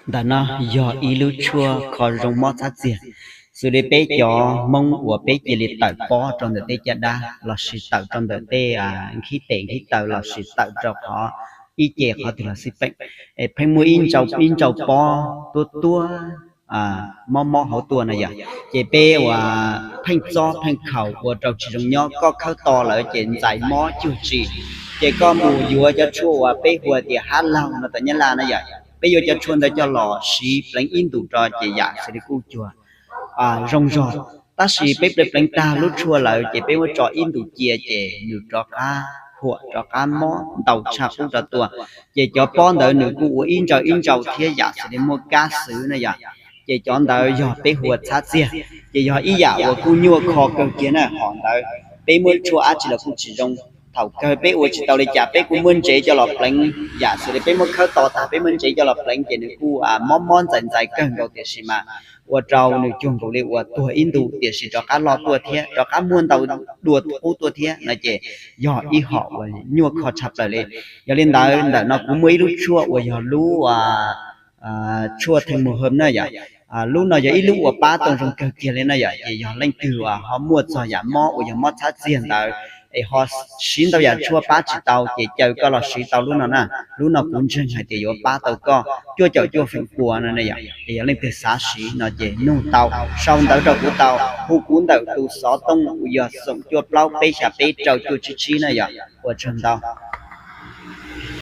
Ntawm no yog ib lub tshuaj kho zoo mob txhab txiag, xws li peb cov Hmoob uas peb cia li tawm pob rau ntawm tej caj dab lossis tawm rau ntawm tej nkhib tes nkhib taw lossis tawm rau qhov ib ce qhov twg los xij peem, es pheej muaj ib ntsau pob tuab tuab mob mob hauv tuaj no yom. Ces peb uas pheej txob pheej khaum ua rau tsis zoo nyob, koj khawb to lawm ces ntxais mob cuag tsi. Ces koj mus yuav cov tshuaj uas peb hu tias hab laug no tom Nyab Laj na yom, peb yuav cov tshuaj ntawd coj los siv pleev ib ntus rau ces yam xws li kuj cuag zoo zog. Tab sis peb pleev pleev tag lub tshuaj lawm ces peb muab tso ib ntus cia ces nws rov qab huam rov qab mob ntau tshaj qub rau tuaj. Ces cov pob ntawd nws kuj ua ib ntsau ib ntsau thiab yam xws li muaj kab xwb na yom. Ces cov ntawd yog peb hu ua txhab txiag, ces yog ib yam uas kuj nyuaj kho kawg kiag na. Hom ntawd peb muab tshuaj dab tsi los kuj tsis zoo. Thaum kawg peb ua tsis tau li cas peb kuj muab ntsev coj los pleev, yam xws li peb muab khawb to tag peb muab ntsev coj los pleev ces nws kuj mob mob ntxais ntxais kawg nkaus tiam sis mas ua rau nws cuag nkaus li uas tuag ib ntus tiam sis rov qab loj tuaj thiab rov qab muaj ntau dua qub tuaj thiab no ces yog ib hom uas nyuaj kho tshaj plaws li. Yog li ntawd ntawm no kuv muaj ib lub tshuaj uas yog lub tshuaj theej mus hawm na yom. Lub no yog ib lub uas pab tau zoo kawg kiag li na yom, ces yog leej twg uas ho muaj txog yam mob uas yog mob txhab txiag ntawd es ho siv ntau yam tshuaj pab tsis tau ces caw koj los siv tau lub no na. Lub no kuv ntseeg hais tias yuav pab tau koj cuaj caum cuaj feem pua no na yom. Ces yog leej twg xav siv no ces nug tau, sau ntawv rau kuv tau, hu kuv ntawm tus xov tooj uas yog xoom cuaj plaub peb xya peb rau cuaj tsib tsib na yom. Ua tsaug ntau.